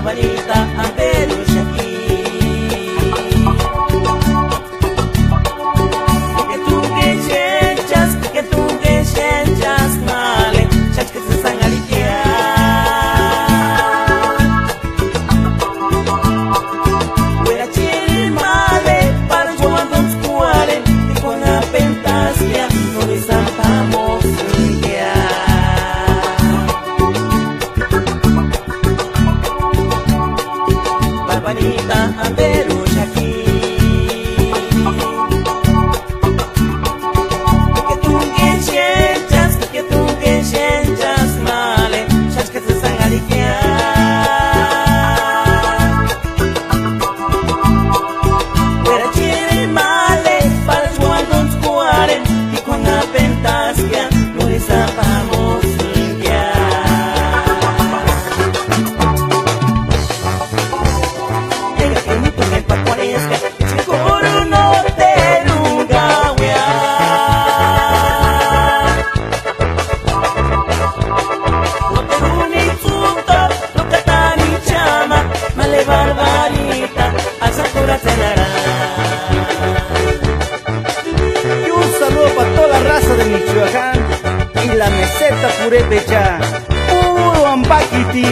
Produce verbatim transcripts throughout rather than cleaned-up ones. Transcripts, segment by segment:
Barbarita, amberuxaki. Ke tu ke xenchaski, ke tu ke xenchaski male, xáchkitsï sanharikia. Uera chiri male, para chuandontskuare, tikuana pentaskia, nori sampamoksïnkia. Barbarita, amberuxaki. Ke tu ke xenchaski, ke tu ke xenchaski male, xáchkitsï sanharikia. Uera chiri male, para chuandontskuare, tikuana pentaskia, nori sampamoksïnkia. Enga ke ni tu me pakuareska, seguru no te rungauia. No te runi tsuto, no katani chama, male Barbarita, asakura tsenara. Y un saludo para toda la raza de Michoacán y la meseta purépecha, puro ambakiti.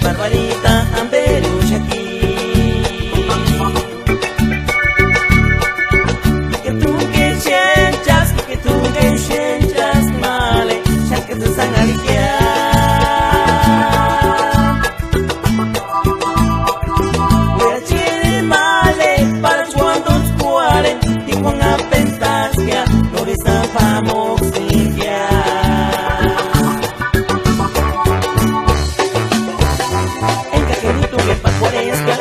Barbarita, amberuxaki. Ke tu ke xenchaski, ke tu ke xenchaski male, xáchkitsï sanharikia. Uera chiri male, para chuandontskuare, tikuana pentaskia, nori sampamoksïnkia. Enga ke ni tu me pakuareska,